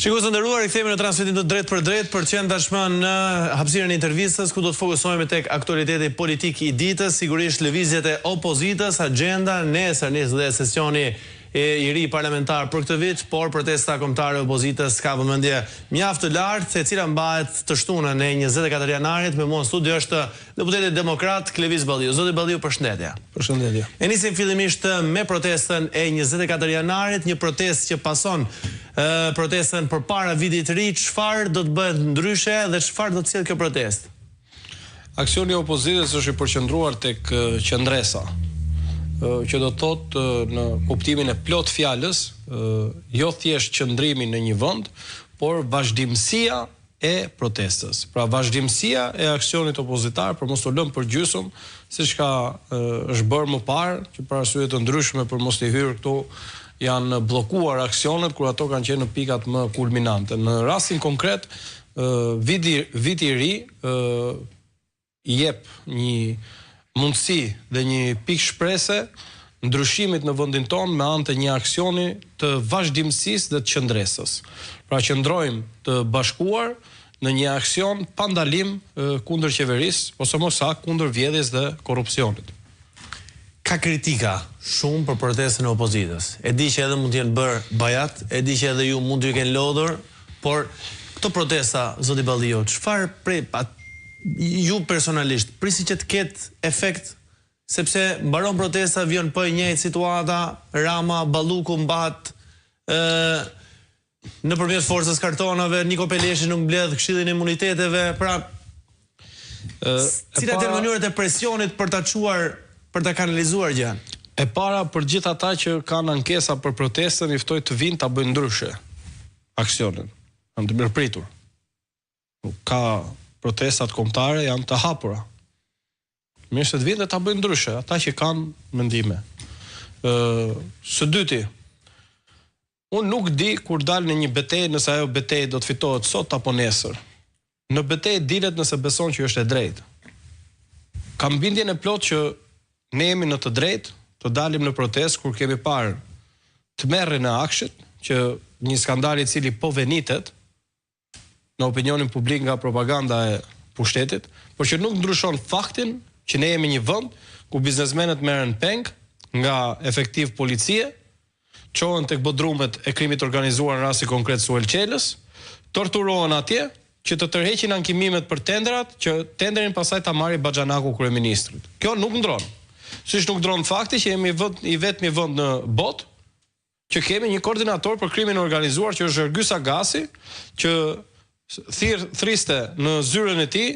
Shikues të nderuar, rikthehemi në transmetim të drejtpërdrejtë për të qenë tashmë në hapësirën e intervistës ku do të fokusohemi tek aktualiteti politik i ditës, sigurisht lëvizjet e opozitës, agjenda, nesër nis dhe sesioni i ri parlamentar për këtë vit, por protesta kombëtare e opozitës ka vëmendje mjaft të lartë, e cila mbahet të shtunën e 24 janarit. Me mua në studio është deputeti demokrat Klevis Balliu. Zoti Balliu, përshëndetje. Përshëndetje. E nisim fillimisht me protestën e 24 janarit, një protestë që pason protestën përpara vitit të ri, çfarë do të bëhet ndryshe dhe çfarë do të sjellë kjo protestë? Aksioni i opozitës është i përqendruar tek qëndresa, që do të thotë në kuptimin e plotë fjalës, jo thjesht qëndrimi në një vend, por vazhdimësia e protestës. Pra vazhdimësia e aksionit opozitar për mos t'u lënë përgjysëm, siç ka është bërë më parë, që për arsye të ndryshme për mos t'i hyrë këtu janë bllokuar aksionet kur ato kanë qenë në pikat më kulminante. Në rastin konkret, viti viti i ri jep një mundësi dhe një pikë shprese ndryshimit në vendin tonë me anë të një aksioni të vazhdimësisë dhe të qëndresës. Pra qëndrojmë të bashkuar në një aksion pa ndalim kundër qeverisë, ose më saktë kundër vjedhjes dhe korrupsionit. Ka kritika shumë për protestën e opozitës. E di që edhe mund të jenë bërë bajat, e di që edhe ju mund t'ju kenë lodhur, por këto protesta, zoti Balliu, çfarë prej ju personalisht prisni që të ketë efekt sepse mbaron protesta, vjen po e njëjtë situata, Rama, Balluku mbahet ë Nëpërmjet forcës kartonave, Niko Peleshi nuk mbledh Këshillin e Imuniteteve, pra cilat janë mënyrat e presionit për ta çuar, për ta kanalizuar gjënë? E para për gjithë ata që kanë ankesa për protestën i ftoj të vijnë ta bëjnë ndryshe aksionin. Janë të mirëpritur. Nuk ka protestat kombëtare janë të hapura. Mirë se të vijnë dhe ta bëjnë ndryshe, ata që kanë mendime. Ë, së dyti, unë nuk di kur dal në një betejë nëse ajo betejë do të fitohet sot apo nesër. Në betejë dilet nëse beson që është e drejtë. Kam bindjen e plotë që ne jemi në të drejtë të dalim në protestë kur kemi parë tmerrin e AKSHI-t, që një skandal i cili po venitet, në opinionin publik nga propaganda e pushtetit, por që nuk ndryshon faktin që ne jemi një vend ku biznesmenët merren peng nga efektivë policie, çohen tek bodrumet e krimit të organizuar në rastin konkret Suel Çelës, torturohen atje që të tërheqin ankimimet për tenderat që tenderin pastaj ta marri baxhanaku kryeministrit. Kjo nuk ndron. Siç nuk ndron fakti që jemi vend i vetmi vend në botë që kemi një koordinator për krimin e organizuar që është Ergys Agasi, që thirr thriste në zyrën e tij.